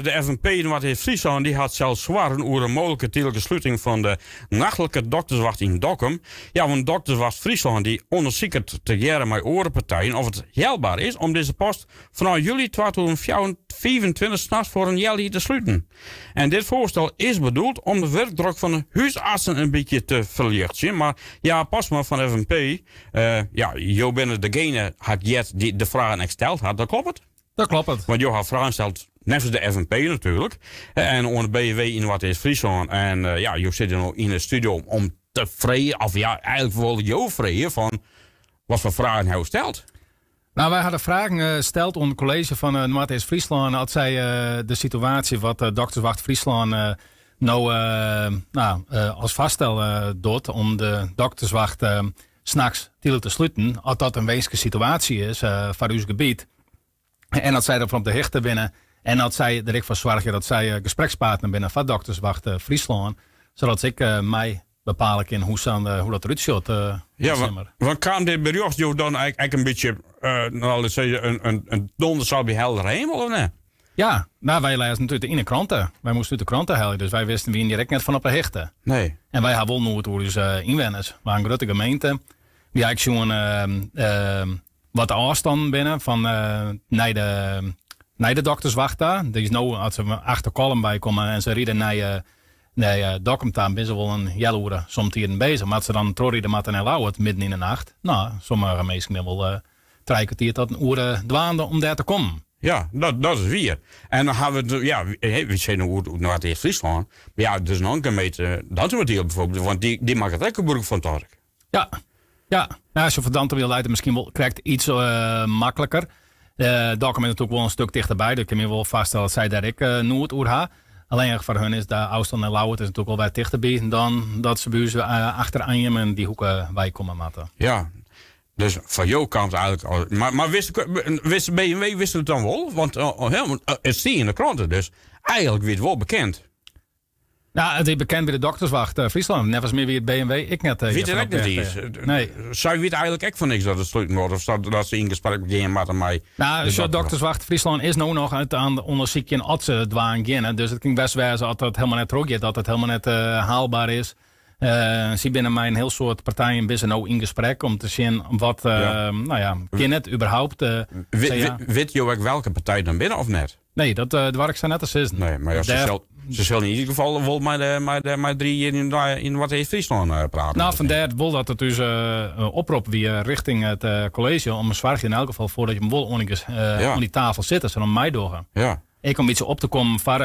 De FNP yn Noardeast-Fryslân dy hat sels soargen oer in mooglike tydlike sluting fan de nachtlike dokterswacht yn Dokkum. Ja, want Dokterswacht Fryslân dy ûndersiket tegearre mei oare partijen oft it helber is om dizze post fanôf july 2025 nachts foar in healjier te sluten. En dit foarstel is bedoeld om de wurkdruk fan de húsartsen in bytsje te ferljochtsjen. Mar Jaap Postma fan de FNP, ja, jo binne degene, ha ik heard, dy't de fragen ek steld hat, dat kloppet? Dat kloppet. Want jo ha fragen steld neffens de FNP natuerlik. En oan de BFW yn Noardeast-Fryslân. En ja, jo sitte no yn de studio om te freegjen, of ja, eigenlik wol jo freegjen fan wat foar fragen ha jo steld? Nou, wy ha de fragen steld oan it kolleezje fan Noardeast-Fryslân as sy de situaasje wat Dokterswacht Fryslân no nou, as foarstel docht om de dokterswacht nachts tydlik te sluten, as dat in winske situaasje is foar ús gebiet. En dat sy derfan op de hichte binne en dat sy der ek foar soargje dat sy gesprekspartner binne foar Dokterswacht Fryslân, sadat se ek mei bepale kin hoe, hoe dat derút sjocht. Ja, want kaam dit berjocht jo dan ek in bytsje, nou, laat sizze, in donderslach by heldere himel of net? Ja, nou, wy lêzen it yn de krante. Wy moasten út de krante helje, dus wy wisten, wiene hjir ek net fan op 'e hichte. Nee. En wy ha wol noed oer ús ynwenners. Wy ha in grutte gemeente. Wy ha ek sjoen wat de ôfstannen binne fan nei de, nei de dokterswacht ta. Der is no, as se achter Kollum wei komme en se ride nei, nei Dokkum ta, binne se wol in healoere somtiden bezich. Mar as se dan trochride moatte nei Ljouwert midden yn de nacht, no, sommige minsken binne wol trije kertier tot in oere dwaande om dêr te kommen. Ja, dat is wier. En dan ha we it, ja, wy sizze no oer Noardeast-Fryslân, mar ja, der is noch in gemeente, Dantumadiel bijvoorbeeld, want dy makket ek gebrûk fan it ark. Ja, ja. Nou, sa foar Dantumadiel leit it miskien wol krekt iets makliker. Dokkum is natuerlik wol in stik tichterby, dus ik kin my wol foarstelle dat sy dêr ek noed oer ha. Allinnich foar hun is de ôfstân nei Ljouwert is natuerlik wol wer tichterby dan dat se by ús achter Anjum en dy hoeke wei komme moatte. Ja, dus foar jo kaam it eigenlik al. Mar wist de BMW wist it dan wol? Want it stie yn de krante, dus eigenlik wie it wol bekend. Nou, it is bekend by de dokterswacht Fryslân. Neffens my wie it BMW ek net. Wit it ek net iens. Nee. Sy wit eigenlik ek fan niks dat it sluten wordt of dat se yn gesprek gean moatte mei. Nou, de dokterswacht Fryslân is no noch it oan ûndersykjen oft se it dwaan geane. Dus it kin best wêze as dat helemaal net trochgiet, dat it helemaal net haalbaar is. Sy binne mei in hiel soad partijen binne se no yn gesprek om te sjen wat, ja. Nou ja, kin it überhaupt. Wit jo ek welke partij dan binne of net? Nee, dat doar ik sa net te sizzen. Nee, mar ja, se sil yn ieder gefal wol mei de drie hjir yn Noardeast-Fryslân prate. Nou, fandêr wol dat it ús oprop wie richting it kolleezje om soargje yn elk gefal foar dat je wol oan dy tafel sitte, sadat meidogge. Ek om in bytsje op te kommen foar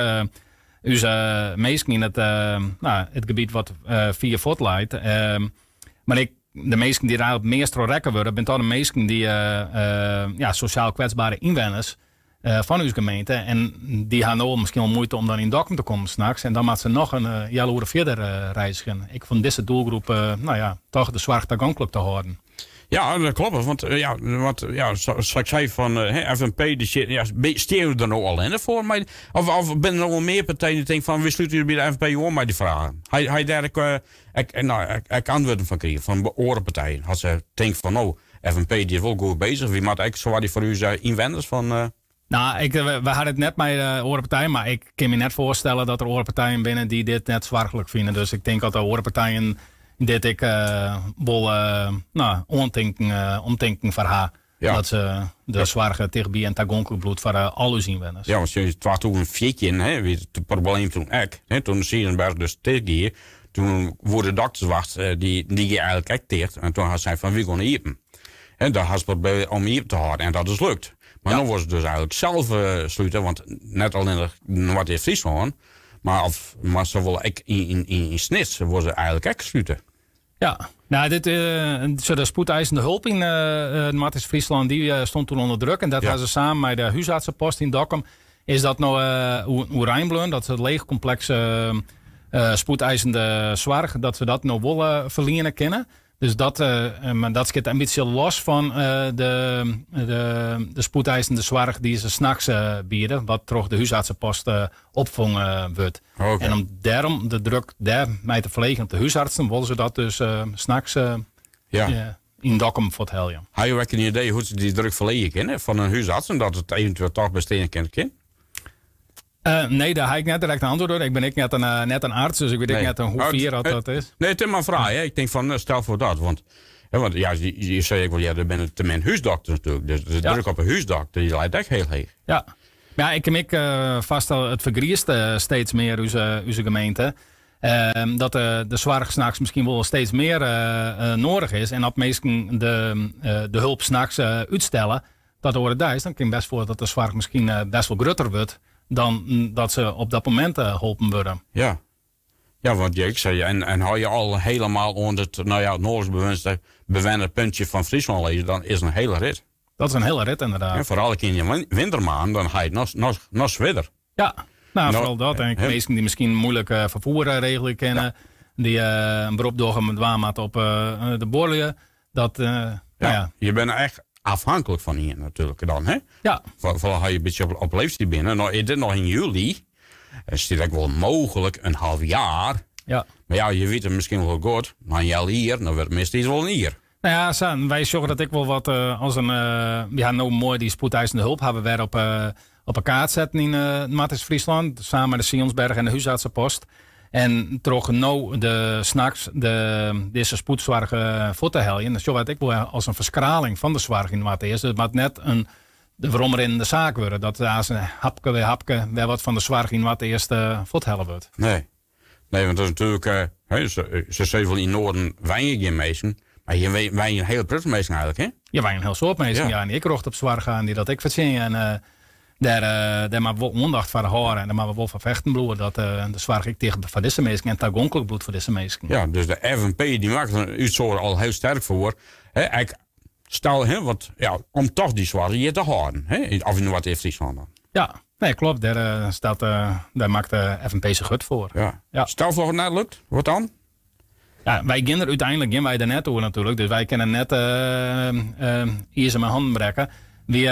ús minsken yn it, nou, it gebiet wat fier fuort leit. Mar ek de minsken dy't der eigentlik it meast troch rekke wurde, binne toch de minsken dy't, ja, sosjaal kwetsbere ynwenners fan ús gemeente. En dy ha no miskien al muoite om dan yn Dokkum te kommen nachts. En dan moatte se noch in healoere fierder reizgjen. Ek fan dizze doelgroep, nou ja, toch de soarch tagonklik te hâlden. Ja, dat kloppet. Want, ja, want ja, sa't ik sei fan FNP, dy sit, ja, steane jo der no allinne foar? Mei, of binne der noch wol mear partijen dy't tinke fan, wy slute ús by de FNP oan mei dy fragen? Ha je dêr ek, nou, ek antwurden fan krigen fan oare partijen? As se tinke fan, no, FNP dy is wol goed bezich, wy moatte ek soargje foar ús ynwenners fan. Nou, wy ha it net mei oare partijen, mar ik kin my net foarstelle dat der oare partijen binne dy't dit net soarchlik fine. Dus ik tink dat de oare partijen dit ek wol nou, oantinken, omtinken foar ha. Dat se de soarch tichtby en tagonklik bliuwt foar al ús ynwenners. Ja, want sinds 2014, hè, wie it probleem toen ek. Hè, toen de Sierenberg dus ticht gie, toen woe de dokterswacht, dy gie eigenlik ek ticht. En toen ha se sein fan, wy gean iepen. En daar ha se probearre om iepen te hâlden en dat is lukt. Mar no wolle se dus eigenlik sels slute, want net allinnich Noardeast-Fryslân, mar, of, mar se wolle ek yn Snits wolle se eigenlik ek slute. Ja, nou, dit, de spoedeisende hulp yn Noardeast-Fryslân, dy stond toen onder druk. En dat ha se samen mei de húsartsepost yn Dokkum, is dat no oerein bleaun, dat se it leechkompleks spoedeisende soarch, dat se dat no wol ferliene kinne. Dus dat, mar dat stiet in bytsje los fan de spoedeisende soarch dy't se nachts biede, wat troch de húsartsepost opfongen wurdt. En om dêrom de druk dêr mei te ferleegjen op de húsartsen, wolle se dat dus nachts yn Dokkum fuorthelje. Ha jo ek in idee hoe't se dy druk ferleegje kinne fan in húsarts en dat it eventueel toch bestean kin? Nee, dêr ha ik net direkt in antwurd oer. Ik bin ek net in, net in arts, dus ik wit ek net hoe fier dat, dat is. Nee, it is mar in fraach. Hè. Ik tink fan, stel foar dat. Want, hè, want ja, je sei ek wol earder, der binne te min húsdokters natuerlik. Dus de druk op 'e húsdokter dy leit ek hiel heech. Ja. Ja, ik kin my ek foarstelle, it fergriist steeds mear ús, ús gemeente. Dat de soarch nachts miskien wol steeds mear noadich is. En as minsken de help nachts útstelle, dat oare deis, dan kin best foar dat de soarch miskien best wol grutter wurdt dan dat se op dat momint holpen wurde. Ja. Ja, want ik sei, en ha je al hielendal oan it, no ja, noardlikste bewenne puntsje fan Fryslân lizze, dan is in hiele rit. Dat is in hiele rit, ynderdaad. En foaral yn de wintermaand, dan ha je it noch swierder. Ja, no, foaral dat. En minsken dy't miskien muoilik ferfier regelje kinne, dy't in berop dogge, dwaan moatte op de buorlju. Dat, ja. Ja, je binne echt afhanklik fan ien natuerlik dan, hè? Ja. Foaral as je in bytsje op leeftiid binne. No, is dit noch yn july? It stiet ek wol mooglik in half jaar. Mar ja, je witte miskien wol goed, mar in healjier, dan wurdt it meastentiids wol in jier. No ja, sa, wy sjogge dat ek wol wat as in. Wy ha no moai dy spoedeisende hulp hawwe we wer op 'e kaart setten yn Noardeast-Fryslân, samen mei de Sionsberg en de húsartsepost. En troch no de nachts de, dizze spoedsoarch fuort te heljen, dan sjogge wy it ek wol as in ferskraling fan de soarch yn Noardeast. It moat net in de weromrinnende saak wurde, dat as in hapke wer hapke wer wat fan de soarch yn Noardeast fuorthelle wurdt. Nee. Nee, want dat is natuerlik, hè, se sizze wol yn Noarden wenje gjin minsken, mar hjir wenje in hiele protte minsken eigentlik, hè? Hjir wenje in hiel soad minsken, ja, en dy ek rjocht op soarch ha en dy't dat ek fertsjinje. En dêr, dêr moatte we wol oandacht foar hâlde en dêr moatte we wol foar fechten bliuwe dat de soarch ek ticht foar dizze minsken en tagonklik bliuwt foar dizze minsken. Ja, dus de FNP dy makket der útsoarte al hiel sterk foar. Hè, ek stel, hè, wat, ja, om toch dy soarch hjir te hâlden, hè, of yn Noardeast-Fryslân dan. Ja, nee, klopt. Dêr, staat, dêr makket de FNP sich hurd foar. Ja. Ja. Stel foar it net lukt, wat dan? Ja, wy gean der úteinlik gean wy der net oer natuerlik. Dus wy kinne net izer mei hannen brekke. Wy,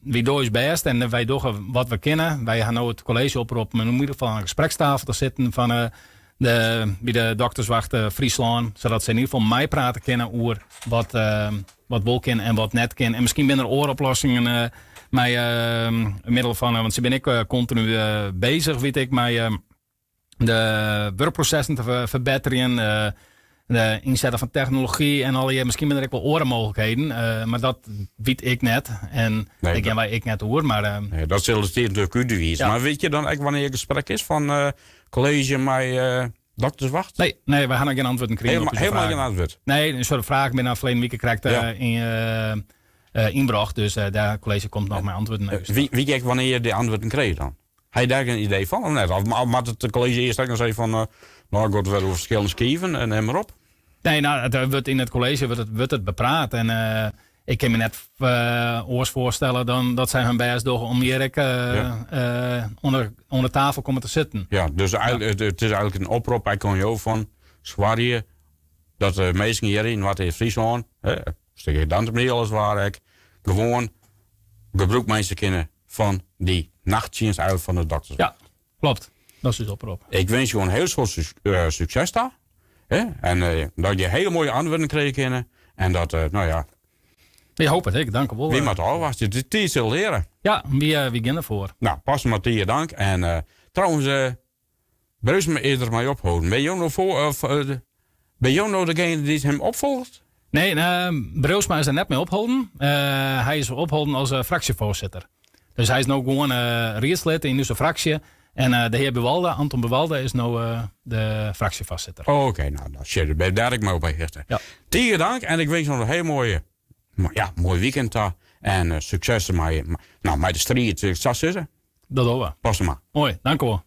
wy dogge ús bêst en wy dogge wat we kinne. Wy ha no it kolleezje oproppen om yn ieder gefal oan in gesprekstafel te sitten fan de, by de dokterswacht Fryslân. Sadat se yn ieder gefal meiprate kinne oer wat, wat wol kin en wat net kin. En miskien binne der oare oplossingen mei middel fan, want se binne ek kontinu bezich, wit ik, mei de wurkprosessen te ferbetterjen, de ynsetten fan technology en allegear. Miskien binne der ek wol oare mooglikheden, mar dat wit ik net. En nee, dêr gean wy ek net oer. Mar, nee, dat sil de tiid natuerlik útwize. Ja. Mar witte je dan ek wannear gesprek is fan kolleezje mei dokterswacht? Nee, nee, wy ha noch gjin antwurden krigen. Helemaal gjin antwurd? Nee, in soad fragen binne ferline wike krekt ja. yn, ynbrocht. Dus de kolleezje komt noch mei antwurden. Witte je ek wannear de antwurden krije dan? Ha je dêr gjin idee fan of net? Of moat it kolleezje earst ek noch even fan, no god wer oer ferskillende skiven en nim mar op? Nee, no, it wurdt yn it kolleezje wurdt it, wurdt it bepraat. En ik kin my net oars foarstelle dan dat sy hun bêst dogge om hjir ek oan de tafel komme te sitten. Ja, dus it is eigentlik in oprop ek oan jo fan soargje dat de minsken hjir yn Noardeast-Fryslân, stik Dantumadiel as it ware ek, gewoan gebrûk meitsje kinne fan dy nachttsjinst eigentlik fan de dokters. Ja, klopt. Dat is ús oprop. Ik winskje jo in hiel soad sukses ta. Hè? En dat je hiele moaie antwurden krije kinne. En dat, no ja. Ik hoopje it ek, dankewol. Wy moatte ôfwachtsje. De tiid sil leare. Ja, wy gean derfoar. No, Postma tige dank. En trouwens, Breeuwsma is der mei opholden. Binne jo no foar, of, binne jo no degene dy't him opfolget? Nee, Breeuwsma is der net mei opholden. Hy is opholden as fraksjefoarsitter. Dus hy is no gewoan riedslid yn ús fraksje. En de hear Buwalda, Anton Buwalda, is no de fraksjefoarsitter. Oh, oké, no, dan sjoch ik dêr ek mei op 'e hichte. Ja. Tige dank en ik winskje noch in hiel moaie, ja, moai weekend ta. En sukses mei, no, mei de striid, sil ik it sa sizze. Dat dogge we. Postma. Moai, dankewol.